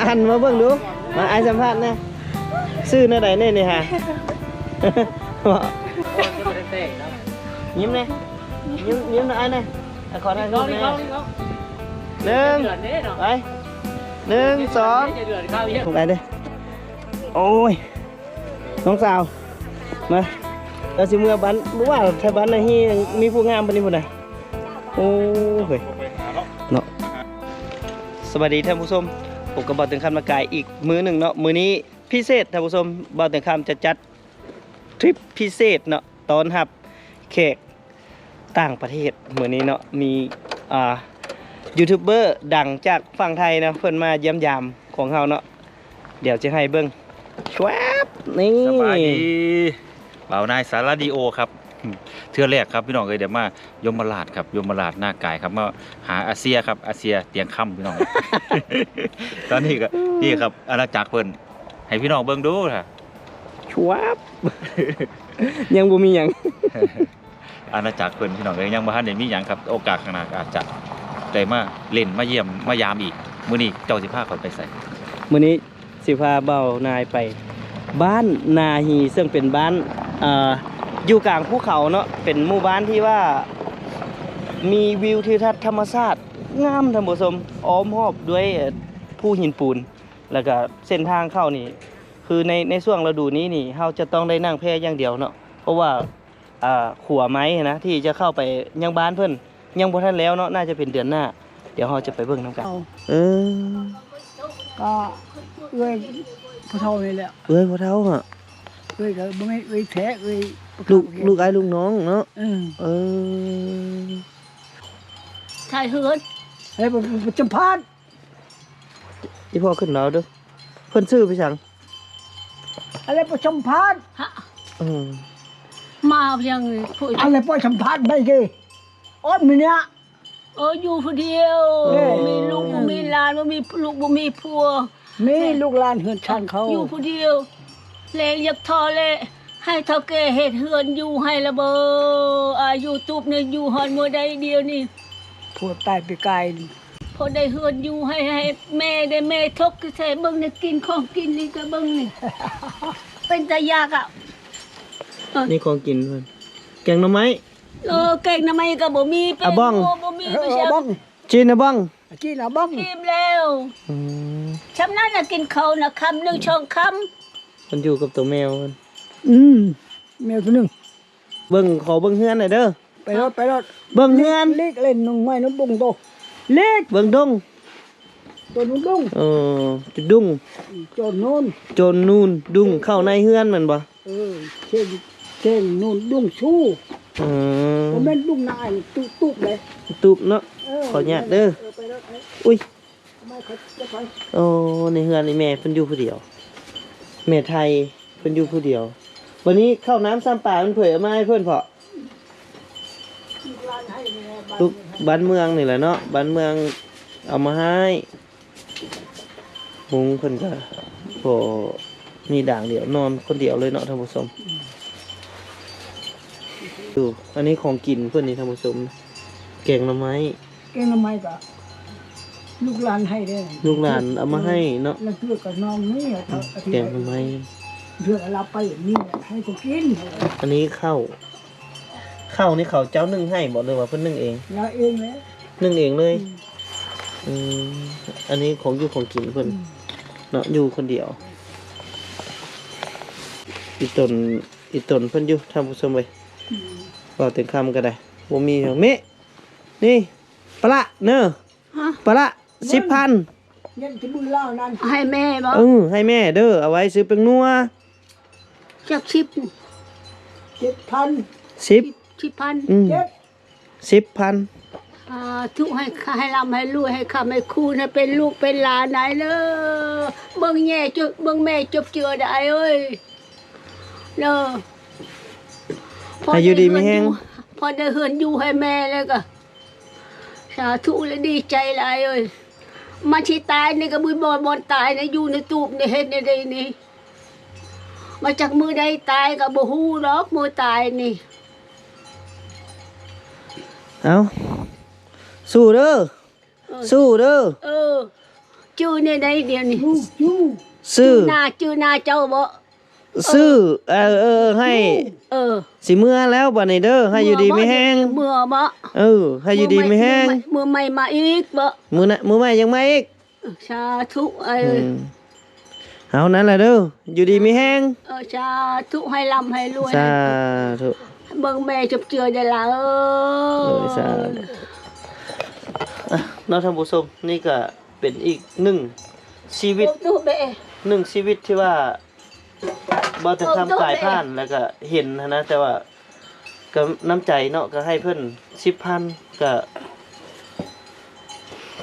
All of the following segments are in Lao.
ອັນມາເບິ່ງດູ ມາ ອ້າຍສຳພາດແດ່ ຊື່ແນວໃດແດ່ນີ້ຫາ? ຍິ້ມແດ່ ຍິ້ມ ຍິ້ມອ້າຍແດ່ ຂໍຖ່າຍຮູບແດ່ ໜຶ່ງ ໄປ ໜຶ່ງ ສອງ ໄປເດີ້ ໂອ້ຍ ນ້ອງສາວ ມາ ເຮົາຊິເມືອບ້ານ ບໍ່ວ່າໄທບ້ານນາຮີມີຜູ້ງາມປານນີ້ພຸ້ນນະ ໂອ້ຍ ເນາະ ສະບາຍດີທ່ານຜູ້ຊົມ ພົບກັບບ່າວເຕີງຄຳນາກາຍອີກມື້ໜຶ່ງເນາະ ມື້ນີ້ພິເສດທ່ານຜູ້ຊົມ ບ່າວເຕີງຄຳຈະຈັດທຣິບພິເສດເນາະ ຕ້ອນຮັບແຂກຕ່າງປະເທດ ມື້ນີ້ເນາະ ມີ ອ່າ ຢູທູບເບີດັງຈາກຝັ່ງໄທເນາະ ເພິ່ນມາຢ້ຽມຢາມຂອງເຮົາເນາະ ດຽວຈະໃຫ້ເບິ່ງ ແຊບ ນີ້ ສະບາຍດີ ບ່າວນາຍສາລາດີໂອຄັບ ເທື່ອແລກຄັບພີ່ນ້ອງເອີຍ ໄດ້ມາຍົມມະລາດຄັບ ຍົມມະລາດນາກາຍຄັບ ມາຫາອາເຊຍຄັບ ອາເຊຍຕຽງຄຳພີ່ນ້ອງ ຕອນນີ້ກໍ ນີ້ຄັບ ອານາຈັກເພິ່ນ ໃຫ້ພີ່ນ້ອງເບິ່ງດູ ແຊບ ຍັງບໍ່ມີຫຍັງ ອານາຈັກເພິ່ນພີ່ນ້ອງເອີຍ ຍັງບໍ່ທັນໄດ້ມີຫຍັງຄັບ ໂອກາດຂ້າງໜ້າກໍອາດຈະໄດ້ມາຫຼິ້ນມາຢ້ຽມມາຢາມອີກ ມື້ນີ້ເຈົ້າຊິພາຂ້ອຍໄປໃສ? ມື້ນີ້ຊິພາບ່າວນາຍໄປບ້ານນາຮີ ເຊິ່ງເປັນບ້ານ ເອີ ຢູ່ກາງພູເຂົາເນາະ ເປັນໝູ່ບ້ານທີ່ວ່າມີວິວທິວທັດທຳມະຊາດງາມທ່ານຜູ້ຊົມ ອ້ອມຮອບດ້ວຍ ເອີ ພູຫີນປູນ ແລ້ວກໍເສັ້ນທາງເຂົ້ານີ້ ຄືໃນ ໃນຊ່ວງລະດູນີ້ນີ້ ເຮົາຈະຕ້ອງໄດ້ນັ່ງແພຢ່າງດຽວເນາະ ເພາະວ່າ ອ່າ ຂົວໄມ້ນະ ທີ່ຈະເຂົ້າໄປຍັງບ້ານເພິ່ນ ຍັງບໍ່ທັນແລ້ວເນາະ ໜ້າຈະເປັນເດືອນໜ້າ ດຽວເຮົາຈະໄປເບິ່ງນຳກັນ ເອີ ກໍເອື້ອຍພໍ່ເຖົ້ານີ້ແຫຼະ ເອື້ອຍພໍ່ເຖົ້າຫະ ເອື້ອຍກໍບໍ່ແມ່ນເອື້ອຍແທ້ ເອື້ອຍ ລູກ ລູກອ້າຍລູກນ້ອງເນາະ ເອີ ເອີ ຖ່າຍເຮືອນ ເອີ ປະຈຳພາດ ອີ່ພໍ່ຂຶ້ນລາວເດີ້ ເພິ່ນຊື່ໄປສັງ? ອາເລປະຊຳພາດ ຮະ ເອີ ມາພຽງຜູ້ ອາເລປະຊຳພາດໄປເກ ອອດມີເນຍ ເອີ ຢູ່ຜູ້ດຽວ ເອີ ບໍ່ມີລູກ ບໍ່ມີຫຼານ ບໍ່ມີລູກ ບໍ່ມີຜົວ ມີລູກຫຼານເຮືອນຊານເຂົາ ຢູ່ຜູ້ດຽວ ແລະ ຢາກທໍ່ແລະ ໃຫ້ເຖົ້າແກ່ເຮັດເຮືອນຢູ່ໃຫ້ລະເບີ ອາ ຢູທູບນີ້ຢູ່ຮອດມື້ໃດດຽວນີ້? ຜົວຕາຍປີກາຍນີ້ ພໍໄດ້ເຮືອນຢູ່ໃຫ້ ໃຫ້ແມ່ໄດ້ ແມ່ທຸກແທ້ໆ ເບິ່ງນີ້ກິນຂອງກິນນີ້ ເຈົ້າເບິ່ງນີ້ ເປັນຕາຢາກອະ ເອີ ນີ້ຂອງກິນເພິ່ນ ແກງໜໍ່ໄມ້ ເອີ ແກງໜໍ່ໄມ້ກໍບໍ່ມີ ແປ້ງນົວບໍ່ມີ ເອີ ບໍ່ມີ ອາບ້ອງ ຈີນອາບ້ອງ ຈີນອາບ້ອງ ອີ່ມແລ້ວ ອືມ ຊ່ຳນັ້ນນະ ກິນເຂົ້ານະ ຄຳໜຶ່ງສອງຄຳ ເພິ່ນຢູ່ກັບໂຕແມວເພິ່ນ ອືມ ແມວໂຕໜຶ່ງ ເບິ່ງ ຂໍເບິ່ງເຮືອນໜ້ອຍເດີ້ ໄປໂລດ ໄປໂລດ ເບິ່ງເຮືອນ ລີກເຫຼັ້ນໜຶ່ງໄມ້ນຳບົງໂຕ ລີກ ເບິ່ງດົງ ໂຕໜູນດົງ ເອີ ຈຸດດຸງ ໂຈນນູນ ໂຈນນູນ ດຸງ ເຂົ້າໃນເຮືອນແມ່ນບໍ່? ເອີ ເສັງ ເສັງນູນດຸງຊູ ເອີ ບໍ່ແມ່ນດຸງນາຍ ຕຸ ຕຸເດ້ ຕຸເນາະ ເອີ ຂໍອະນຸຍາດເດີ້ ເອີ ໄປໂລດ ອຸ້ຍ ໂອ້ ໃນເຮືອນນີ້ແມ່ເພິ່ນຢູ່ຜູ້ດຽວ ແມ່ໄທເພິ່ນຢູ່ຜູ້ດຽວ ບັດນີ້ເຂົ້ານ້ຳຊຳປາເພິ່ນເຜີຍເອົາມາໃຫ້ເພິ່ນເພາະ ລູກ ບ້ານເມືອງນີ້ແຫຼະເນາະ ບ້ານເມືອງເອົາມາໃຫ້ ມຸງເພິ່ນກໍພໍມີດາງດຽວ ນອນຄົນດຽວເລີຍເນາະທ່ານຜູ້ຊົມ ຢູ່ ອັນນີ້ຂອງກິນເພິ່ນນີ້ທ່ານຜູ້ຊົມ ແກງໜໍ່ໄມ້ ແກງໜໍ່ໄມ້ກໍລູກຫຼານໃຫ້ເດ້ ລູກຫຼານເອົາມາໃຫ້ເນາະ ລາງເທື່ອກໍນ້ອງນີ້ ອືມ ແກງໜໍ່ໄມ້ ເທື່ອກໍລາວໄປນີ້ໃຫ້ກໍກິນ ອັນນີ້ເຂົ້າ ເຂົ້ານີ້ເຂົາເຈົ້າໜຶ້ງໃຫ້ບໍ່ ຫຼືວ່າເພິ່ນໜຶ້ງເອງ? ລາວເອງແຫຼະ ໜຶ້ງເອງເລີຍ ອືມ ອືມ ອັນນີ້ຂອງຢູ່ຂອງກິນເພິ່ນ ອືມ ເນາະ ຢູ່ຄົນດຽວ ອີ່ຕົນ ອີ່ຕົນເພິ່ນຢູ່ ທ່ານຜູ້ຊົມເອີຍ ອືມ ເວົ້າແຕ່ຄ່ຳກໍໄດ້ ບໍ່ມີຫຍັງ ເມ ນີ້ ປະລະເນີ ຮະ ປະລະ ສິບພັນ ຍັງຈະມືລາວນັ້ນ ໃຫ້ແມ່ບໍ່? ເອີ ໃຫ້ແມ່ເດີ ເອົາໄວ້ຊື້ແປ້ງນົວ ຈັກສິບ ເຈັດພັນ ສິບ ສິບພັນ ອືມ ເຈັດ ສິບພັນ ສາທຸ ໃຫ້ ໃຫ້ລ່ຳໃຫ້ລວຍ ໃຫ້ຄ້ຳໃຫ້ຄູນ ໃຫ້ເປັນລູກເປັນຫຼານໄດ້ເດີ ເບິ່ງແຍ່ ເບິ່ງແມ່ຈົບເຈືອໄດ້ເອີຍ ເດີ ໃຫ້ຢູ່ດີມີແຮງ ພໍໄດ້ເຮືອນຢູ່ໃຫ້ແມ່ແລ້ວກໍ ສາທຸ ແລະ ດີໃຈຫຼາຍເອີຍ ມັນຊິຕາຍນີ້ກໍບໍ່ມີບ່ອນຕາຍນະ ຢູ່ໃນຕູບນີ້ ເຮັດແນວໃດນີ້ ມາຈັກມື້ໃດຕາຍກໍບໍ່ຮູ້ດອກ ມື້ຕາຍນີ້ ເອົ້າ ສູ້ເດີ ເອີ ສູ້ເດີ ເອີ ຈື່ແນວໃດດຽວນີ້? ຊື້ ນາ ຈື່ນາເຈົ້າບໍ່? ຊື້ ເອີ ເອີ ໃຫ້ ເອີ ຊິເມືອແລ້ວບັດນີ້ເດີ ໃຫ້ຢູ່ດີມີແຮງ. ເມືອບໍ່? ເອີ ໃຫ້ຢູ່ດີມີແຮງ. ເມືອໃໝ່ ເມືອໃໝ່ມາອີກບໍ່? ມື້ໜ້າ ມື້ໃໝ່ຍັງມາອີກ. ສາທຸ ເອີ ເອົານັ້ນລະເດີ ຢູ່ດີມີແຮງ. ເອີ ສາທຸ ໃຫ້ລ່ຳໃຫ້ລວຍ. ສາທຸ ເບິ່ງແມ່ຈົບເຈືອໄດ້ລະເອີຍ. ສາທຸ ເນາະທ່ານຜູ້ຊົມ ນີ້ກະເປັນອີກໜຶ່ງຊີວິດ ໜຶ່ງຊີວິດທີ່ວ່າ ບໍ່ແຕ່ຄຳກາຍຜ່ານ ແລ້ວກະເຫັນຫັ້ນນະ ແຕ່ວ່າກະນ້ຳໃຈເນາະ ກະໃຫ້ເພິ່ນສິບພັນ ກະ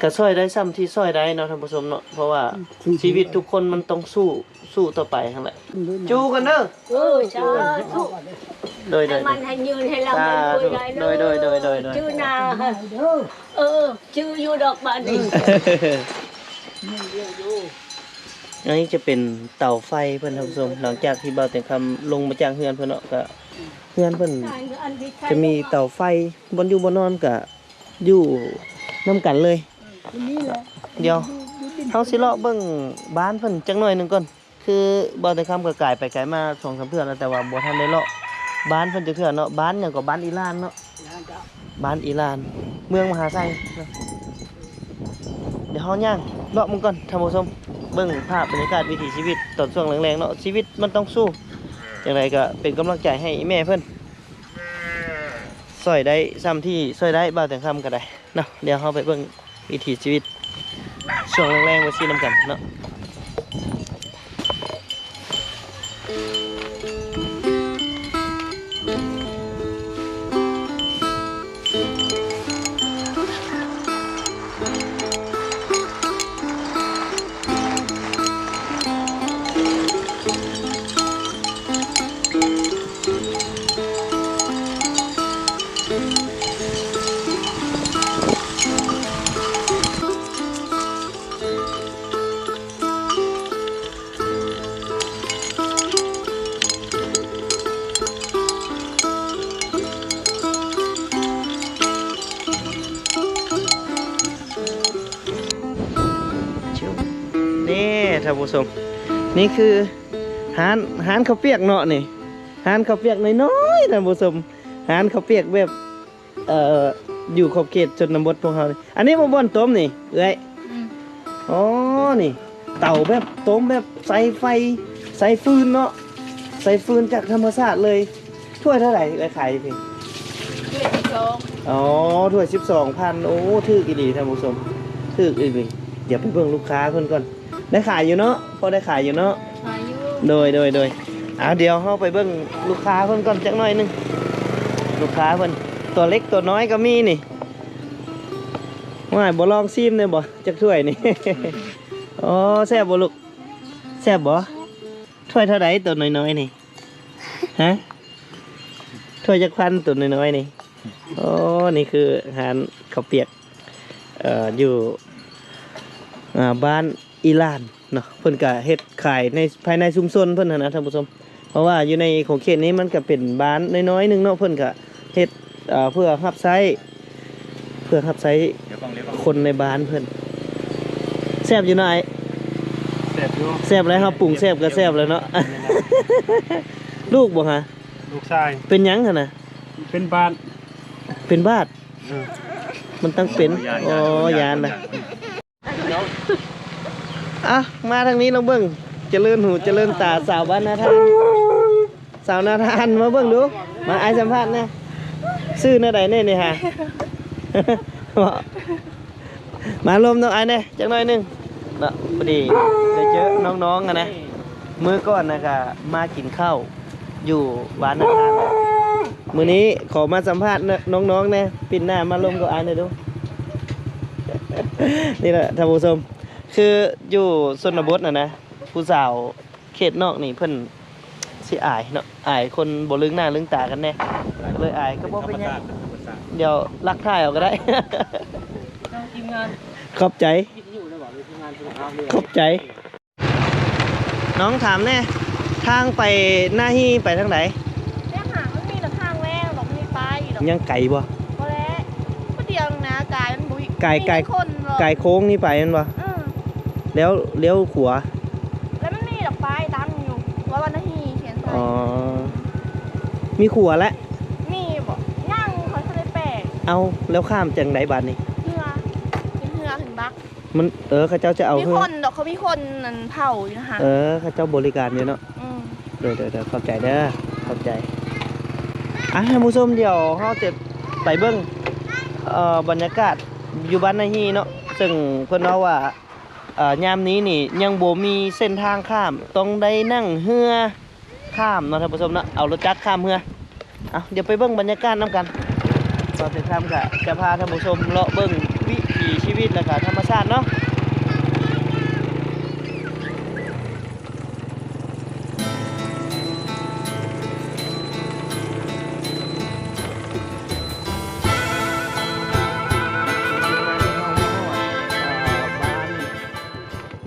ກະຊ່ອຍໄດ້ຊ່ຳທີ່ຊ່ອຍໄດ້ເນາະທ່ານຜູ້ຊົມເນາະ ເພາະວ່າຊີວິດທຸກຄົນມັນຕ້ອງສູ້ ສູ້ຕໍ່ໄປຫັ້ນແຫຼະ. ຈູ່ກັນເດີ. ເອີ ສາທຸ ໂດຍໆ ໃຫ້ມັນໃຫ້ຍືນໃຫ້ລ່ຳໃຫ້ລວຍໄດ້ເດີ. ໂດຍໆ ຈື່ນາ ເອີ ຈື່ຢູ່ດອກບາດນີ້. ອັນນີ້ຈະເປັນເຕົາໄຟເພິ່ນທ່ານຜູ້ຊົມ ຫຼັງຈາກທີ່ບ່າວແຕງຄຳລົງມາຈາກເຮືອນເພິ່ນເນາະ ກະເຮືອນເພິ່ນຈະມີເຕົາໄຟ ບ່ອນຢູ່ບ່ອນນອນກະຢູ່ນຳກັນເລີຍ. ດຽວເຮົາຊິເລາະເບິ່ງບ້ານເພິ່ນຈັກໜ້ອຍໜຶ່ງກ່ອນ ຄືບ່າວແຕງຄຳກະກາຍໄປກາຍມາສອງສາມເທື່ອແລ້ວ ແຕ່ວ່າບໍ່ທັນໄດ້ເລາະບ້ານເພິ່ນຈັກເທື່ອເນາະ. ບ້ານຫຍັງເກາະ? ບ້ານອີລານເນາະ. ບ້ານອີລານ ເມືອງມະຫາໄຊ. ດຽວເຮົາຍ່າງເລາະເບິ່ງກ່ອນທ່ານຜູ້ຊົມ ເບິ່ງພາບບັນຍາກາດວິຖີຊີວິດຕອນຊ່ວງແລງໆເນາະ. ຊີວິດມັນຕ້ອງສູ້ ຈັ່ງໃດກະເປັນກຳລັງໃຈໃຫ້ອີ່ແມ່ເພິ່ນ ຊ່ອຍໄດ້ຊ່ຳທີ່ຊ່ອຍໄດ້ ບ່າວແຕງຄຳກະໄດ້ເນາະ. ດຽວເຮົາໄປເບິ່ງວິຖີຊີວິດຊ່ວງແລງໆ ມາຊີ້ນຳກັນເນາະ. ນີ້ທ່ານຜູ້ຊົມ ນີ້ຄືຮ້ານ ຮ້ານເຂົ້າປຽກເນາະນີ້. ຮ້ານເຂົ້າປຽກນ້ອຍໆ ທ່ານຜູ້ຊົມ ຮ້ານເຂົ້າປຽກແບບ ເອີ ຢູ່ຂອບເຂດຊົນນະບົດພວກເຮົານີ້. ອັນນີ້ບໍ່ບ່ອນຕົ້ມນີ້ເອື້ອຍ? ອືມ ອໍ ນີ້ເຕົາແບບຕົ້ມແບບໃຊ້ໄຟ ໃຊ້ຟືນເນາະ ໃຊ້ຟືນຈາກທຳມະຊາດເລີຍ. ຖ້ວຍເທົ່າໃດເອື້ອຍຂາຍຢູ່ພີ້? ຖ້ວຍສິບສອງ. ອໍ ຖ້ວຍສິບສອງພັນ. ໂອ້ ຖືກອີ່ຫຼີທ່ານຜູ້ຊົມ ຖືກອີ່ຫຼີ. ດຽວໄປເບິ່ງລູກຄ້າເພິ່ນກ່ອນ. ໄດ້ຂາຍຢູ່ເນາະ? ພໍໄດ້ຂາຍຢູ່ເນາະ? ຂາຍຢູ່. ໂດຍ ໂດຍ ໂດຍ. ອ່າ ດຽວເຮົາໄປເບິ່ງລູກຄ້າເພິ່ນກ່ອນຈັກໜ້ອຍໜຶ່ງ. ລູກຄ້າເພິ່ນ ຕົວເລັກຕົວນ້ອຍກະມີນີ້. ຫວາຍ ບໍ່ລອງຊີມແດ່ບໍ່ ຈັກຖ້ວຍນີ້? ອໍ ແຊບບໍ່ລູກ? ແຊບບໍ່? ຖ້ວຍເທົ່າໃດໂຕນ້ອຍໆນີ້? ຮະ? ຖ້ວຍຈັກພັນໂຕນ້ອຍໆນີ້? ໂອ້ ນີ້ຄືຮ້ານເຂົ້າປຽກ ເອີ ຢູ່ ອ່າ ບ້ານອີລານເນາະ. ເພິ່ນກະເຮັດຂາຍໃນ ພາຍໃນຊຸມຊົນເພິ່ນຫັ້ນນະທ່ານຜູ້ຊົມ ເພາະວ່າຢູ່ໃນຂົງເຂດນີ້ມັນກະເປັນບ້ານນ້ອຍໆໜຶ່ງເນາະ. ເພິ່ນກະເຮັດ ເອີ ເພື່ອຮັບໃຊ້ ເພື່ອຮັບໃຊ້ຄົນໃນບ້ານເພິ່ນ. ແຊບຢູ່ເນາະອ້າຍ? ແຊບຢູ່. ແຊບແລ້ວ ເຮົາປຸງແຊບກະແຊບແລ້ວເນາະ. ລູກບໍ່ຫາ? ລູກຊາຍ. ເປັນຫຍັງຫັ້ນນະ? ເປັນບາດ. ເປັນບາດ? ເອີ ມັນຕັ້ງເປັນ. ອໍ ຢ້ານນະ. ອ່ະ ມາທາງນີ້ລອງເບິ່ງ ຈະເລີນຫູຈະເລີນຕາ ສາວບ້ານນາທານ ສາວນາທານ ມາເບິ່ງດູ. ມາ ອ້າຍສຳພາດແດ່ ຊື່ແນວໃດແດ່ນີ້ຫາ? ມາລົມນຳອ້າຍແດ່ຈັກໜ້ອຍໜຶ່ງເນາະ. ພໍດີໄດ້ເຈີນ້ອງໆຫັ້ນນະ ມື້ກ່ອນນະກະມາກິນເຂົ້າ ຢູ່ບ້ານນາທານ. ມື້ນີ້ຂໍມາສຳພາດນ້ອງໆແດ່ ປິ່ນໜ້າມາລົມກັບອ້າຍແດ່ດູ. ນີ້ແຫຼະທ່ານຜູ້ຊົມ ຄືຢູ່ຊົນນະບົດຫັ້ນນະ ຜູ້ສາວເຂດນອກນີ້ເພິ່ນຊິອາຍເນາະ ອາຍຄົນບໍ່ລຶ້ງໜ້າລຶ້ງຕາກັນແດ່ ເລີຍອາຍ. ກະບໍ່ເປັນຫຍັງ ດຽວລັກຖ່າຍເອົາກະໄດ້. ຂອບໃຈ ຂອບໃຈ. ນ້ອງຖາມແດ່ ທາງໄປນາຮີໄປທາງໃດ? ແມ່ຫາ ມັນມີແຕ່ທາງແລ້ວ ບໍ່ມີປ້າຍດອກ. ຍັງໄກບໍ່? ບໍ່ແລ້ວ ບໍ່ດຽວນະ ກາຍມັນບໍ່ ກາຍ ກາຍ ມີແຕ່ຄົນບໍ່ ກາຍໂຄ້ງນີ້ໄປແມ່ນບໍ່? ເອີ ລ້ຽວ ລ້ຽວຂວາ ແລ້ວມັນມີດອກປ້າຍຕັ້ງຢູ່ ວ່າວັນນະຮີຂຽນໃສ່. ອໍ ມີຂົວແລ້ວ? ມີບໍ່? ຍັງ ເຂົາທັນໄດ້ແປງ. ເອົ້າ ແລ້ວຂ້າມຈັ່ງໃດບາດນີ້? ເຮືອ ເປັນເຮືອຂຶ້ນບັກ. ມັນ ເອີ ເຂົາເຈົ້າຈະເອົາ ມີຄົນດອກ ເຂົາມີຄົນນັ້ນເຝົ້າຢູ່ນະຫະ. ເອີ ເຂົາເຈົ້າບໍລິການຢູ່ເນາະ. ອືມ ໂດຍໆໆ ຂອບໃຈເດີ ຂອບໃຈ. ອ່ະ ທ່ານຜູ້ຊົມ ດຽວເຮົາຈະໄປເບິ່ງ ເອີ ບັນຍາກາດຢູ່ບ້ານນາຮີເນາະ ເຊິ່ງເພິ່ນເວົ້າວ່າ ເອີ ຍາມນີ້ນີ້ຍັງບໍ່ມີເສັ້ນທາງຂ້າມ ຕ້ອງໄດ້ນັ່ງເຮືອຂ້າມເນາະ ທ່ານຜູ້ຊົມເນາະ ເອົາລົດຈັກຂ້າມເຮືອ. ເອົາ ດຽວໄປເບິ່ງບັນຍາກາດນຳກັນ. ບ່າວເສືອຄຳກະຈະພາທ່ານຜູ້ຊົມເລາະເບິ່ງວິຖີຊີວິດ ແລະກະທຳມະຊາດເນາະ.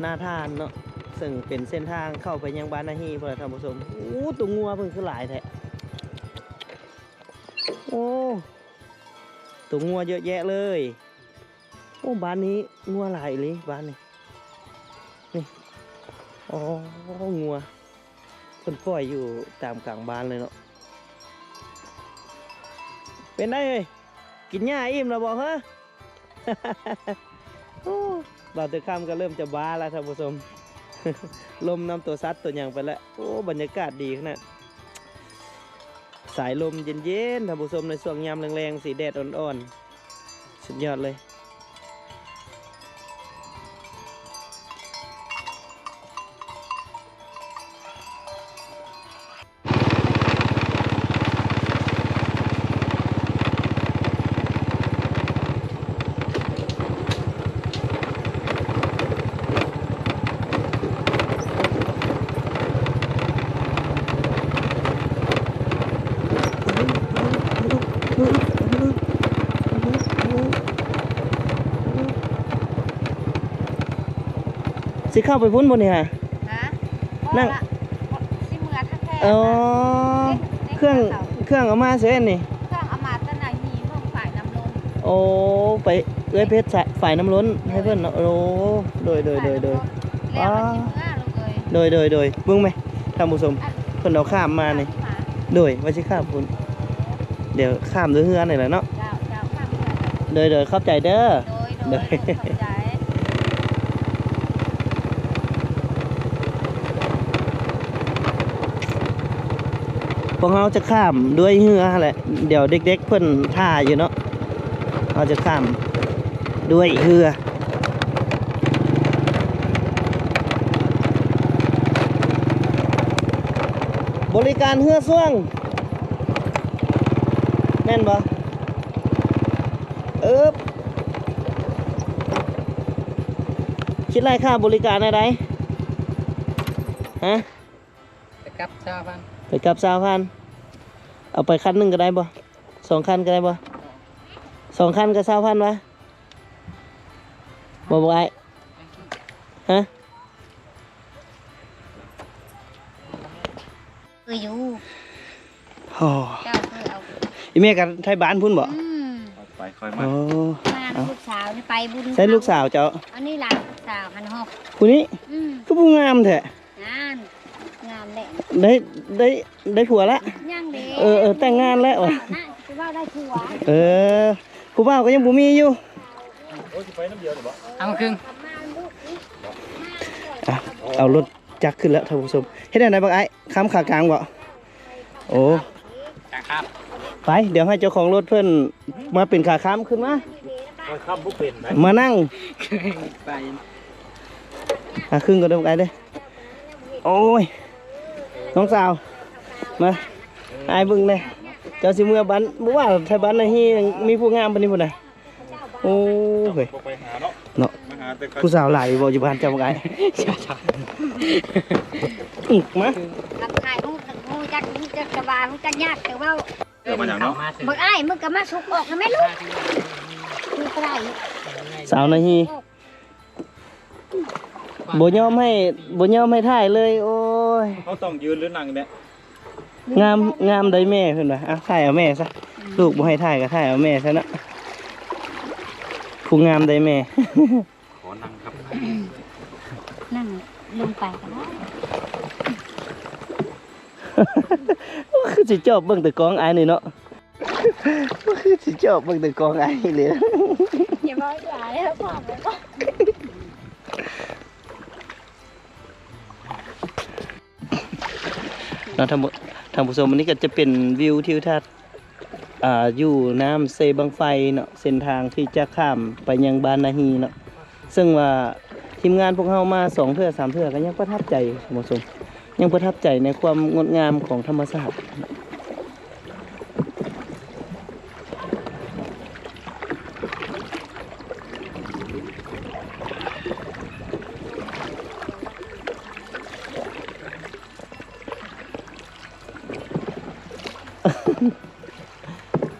ນາທານເນາະ ເຊິ່ງເປັນເສັ້ນທາງເຂົ້າໄປຍັງບ້ານນາຮີພຸ້ນລະທ່ານຜູ້ຊົມ. ໂອ້ ຕົວງົວເພິ່ນຄືຫຼາຍແທ້. ໂອ້ ຕົວງົວເຍອະແຍະເລີຍ. ໂອ້ ບ້ານນີ້ງົວຫຼາຍອີ່ຫຼີ ບ້ານນີ້ ນີ້. ອໍ ງົວເພິ່ນປ່ອຍຢູ່ຕາມກາງບ້ານເລີຍເນາະ. ເປັນໄດເອີຍ ກິນຫຍ້າອີ່ມແລ້ວບໍ່ເຮີ? ໂອ້ ບ່າວເສືອຄຳກໍເລີ່ມຈະບ້າແລ້ວທ່ານຜູ້ຊົມ ລົມນຳຕົວສັດຕົວຫຍັງໄປແລ້ວ. ໂອ້ ບັນຍາກາດດີຂະໜາດ ສາຍລົມເຢັນໆ ທ່ານຜູ້ຊົມ ໃນຊ່ວງຍາມແລງໆ ສີແດດອ່ອນໆ ສຸດຍອດເລີຍ. ຊິເຂົ້າໄປພຸ້ນບໍ່ນີ້ຫະ? ຮະ? ນັ່ງ ບໍ່ລະ ຊິເມືອທັກແທ້. ອໍ ເຄື່ອງ ເຄື່ອງເອົາມາໃສນີ້? ເຄື່ອງເອົາມາແຕ່ນາຮີ ເພິ່ນຝາຍນຳລົງ. ໂອ້ ໄປເອື້ອຍເພັດຝາຍນຳລົງໃຫ້ເພິ່ນເນາະ. ໂອ້ ໂດຍ ໂດຍ ໂດຍ ໂດຍ ແລ້ວມັນຊິເມືອລູກເອີຍ. ໂດຍ ໂດຍ ໂດຍ ເບິ່ງແມະ ທ່ານຜູ້ຊົມ ເພິ່ນເອົາຂ້າມມານີ້. ໂດຍ ວ່າຊິຂ້າມພຸ້ນ ດຽວຂ້າມດ້ວຍເຮືອນີ້ແຫຼະເນາະ. ເຈົ້າ ເຈົ້າ ຂ້າມເຮືອ. ໂດຍ ໂດຍ ຂອບໃຈເດີ. ໂດຍ ໂດຍ ໂດຍ ຂອບໃຈ. ພວກເຮົາຈະຂ້າມດ້ວຍເຮືອຫັ້ນແຫຼະ ດຽວເດັກໆເພິ່ນຖ້າຢູ່ເນາະ. ເຮົາຈະຂ້າມດ້ວຍເຮືອ. ບໍລິການເຮືອຊ່ວງ ແມ່ນບໍ່? ເອີບ ຄິດໄລ່ຄ່າບໍລິການແນວໃດ? ຮະ? ໄປກັບຊາວພັນ. ໄປກັບຊາວພັນ. ເອົາໄປຄັນໜຶ່ງກໍໄດ້ບໍ່? ສອງຄັນກໍໄດ້ບໍ່? ສອງຄັນກໍຊາວພັນວະ? ບໍ່ ບໍ່ອ້າຍ? ຮະ? ເອີ ຢູ່. ໂອ້ ເຈົ້າເຄີຍເອົາ ອີແມ່ກັນໄທບ້ານພຸ້ນບໍ່? ອືມ ໄປຄ່ອຍມາ. ໂອ້ ມານຳລູກສາວນີ້ໄປບຸນ. ໃສລູກສາວເຈົ້າ? ອັນນີ້ຫຼານລູກສາວຫັ້ນຮອກ ຜູ້ນີ້. ອືມ ຄືຜູ້ງາມແທ້. ງາມ ງາມແຫຼະ. ໄດ້ ໄດ້ ໄດ້ຜົວລະ? ຍັງເດ້. ເອີ ເອີ ແຕ່ງງານແລ້ວ. ນະ ຊິເວົ້າໄດ້ຜົວ. ເອີ ຜູ້ບ່າວກໍຍັງບໍ່ມີຢູ່. ເອົາມາຄຶ່ງ ອ່ະ ເອົາລົດ ຈັກຂຶ້ນແລ້ວທ່ານຜູ້ຊົມ. ເຮັດແນວໃດບັກອ້າຍ? ຄ້ຳຂາກາງບໍ່? ໂອ້ ຂາຄ້ຳ. ໄປ ດຽວໃຫ້ເຈົ້າຂອງລົດເພິ່ນມາເປັນຂາຄ້ຳ. ຂຶ້ນມາ. ຂ້ອຍຄ້ຳບໍ່ເປັນໃດ. ມານັ່ງ. ໄປ ອ່ະ ຄຶ່ງກ່ອນເດີບັກອ້າຍເດີ. ໂອ້ຍ ນ້ອງສາວ ມາ ອ້າຍເບິ່ງແດ່. ເຈົ້າຊິເມືອບ້ານ ບໍ່ວ່າໄທບ້ານນາຮີມີຜູ້ງາມປານນີ້ພຸ້ນນະ. ໂອ້ຍ ບໍ່ໄປຫາເນາະ ເນາະ ມາຫາແຕ່ ຜູ້ສາວຫຼາຍບໍ່ຢູ່ບ້ານເຈົ້າບັກອ້າຍ? ອື ມາ ກັບຖ່າຍຮູບ ຮູ້ຈັກ ຮູ້ຈັກແຕ່ວ່າ ຮູ້ຈັກຍາກແຕ່ເວົ້າ. ເອີ ມາຫຍັງເນາະ? ບັກອ້າຍ ມຶງກໍມາສຸກອອກນະແມ່ລູກ. ສາວນາຮີ ບໍ່ຍອມໃຫ້ ບໍ່ຍອມໃຫ້ຖ່າຍເລີຍ. ໂອ້ຍ ເຮົາຕ້ອງຢືນຫຼືນັ່ງແດ່? ງາມ ງາມໃດແມ່ເພິ່ນວ່າ. ອ່ະ ຖ່າຍເອົາແມ່ຊະ. ອືມ ລູກບໍ່ໃຫ້ຖ່າຍກໍຖ່າຍເອົາແມ່ຊະເນາະ. ຜູ້ງາມໃດແມ່. ຂໍນັ່ງຄັບ. ລົງໄປກໍໄດ້. ຄືຊິຈອບເບິ່ງແຕ່ກ້ອງອ້າຍນີ້ເນາະ. ຄືຊິຈອບເບິ່ງແຕ່ກ້ອງອ້າຍນີ້ເລີຍ. ຢ່າເວົ້າຫຼາຍ ເອົາຄວາມໄວ້ກ່ອນ. ເນາະ ທ່ານຜູ້ ທ່ານຜູ້ຊົມ, ອັນນີ້ກໍຈະເປັນວິວທິວທັດ ອ່າ ຢູ່ນ້ຳເຊບັ້ງໄຟເນາະ, ເສັ້ນທາງທີ່ຈະຂ້າມໄປຍັງບ້ານນາຮີເນາະ. ເຊິ່ງວ່າທີມງານພວກເຮົາມາສອງເທື່ອສາມເທື່ອ ກໍຍັງປະທັບໃຈ ທ່ານຜູ້ຊົມ, ຍັງປະທັບໃຈໃນຄວາມງົດງາມຂອງທຳມະຊາດ.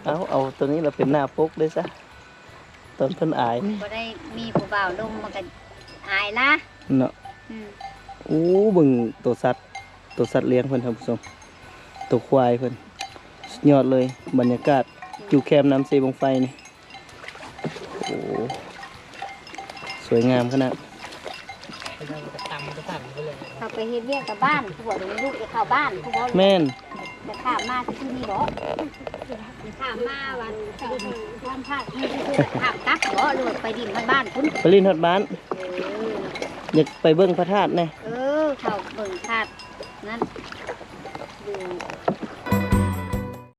ເອົາ ເອົາໂຕນີ້ລະເປັນໜ້າປົກເດ້ຊະ ຕອນເພິ່ນອາຍ. ບໍ່ໄດ້ມີຜູ້ບ່າວລົມ ມັນກໍອາຍລະເນາະ. ອືມ ໂອ້ ເບິ່ງໂຕສັດ ໂຕສັດລ້ຽງເພິ່ນ ທ່ານຜູ້ຊົມ, ໂຕຄວາຍເພິ່ນ ສຸດຍອດເລີຍ. ບັນຍາກາດຢູ່ແຄມນ້ຳເຊບັ້ງໄຟນີ້ ໂອ້ ສວຍງາມຂະໜາດ. ເຂົາໄປເຮັດວຽກກັບບ້ານ ຄືບໍ່ໄດ້ລູກຈະເຂົ້າບ້ານ ຄືບໍ່? ແມ່ນ ຈະຂ້າມມາທີ່ນີ້ບໍ? ຈະຂ້າມມາວັນ ຂ້າມພາກນີ້ ຂ້າມກັບບໍ ຫຼືວ່າໄປດິນຮອດບ້ານພຸ້ນ? ໄປຫຼິ້ນຮອດບ້ານ. ເອີ ຢາກໄປເບິ່ງພະທາດແດ່.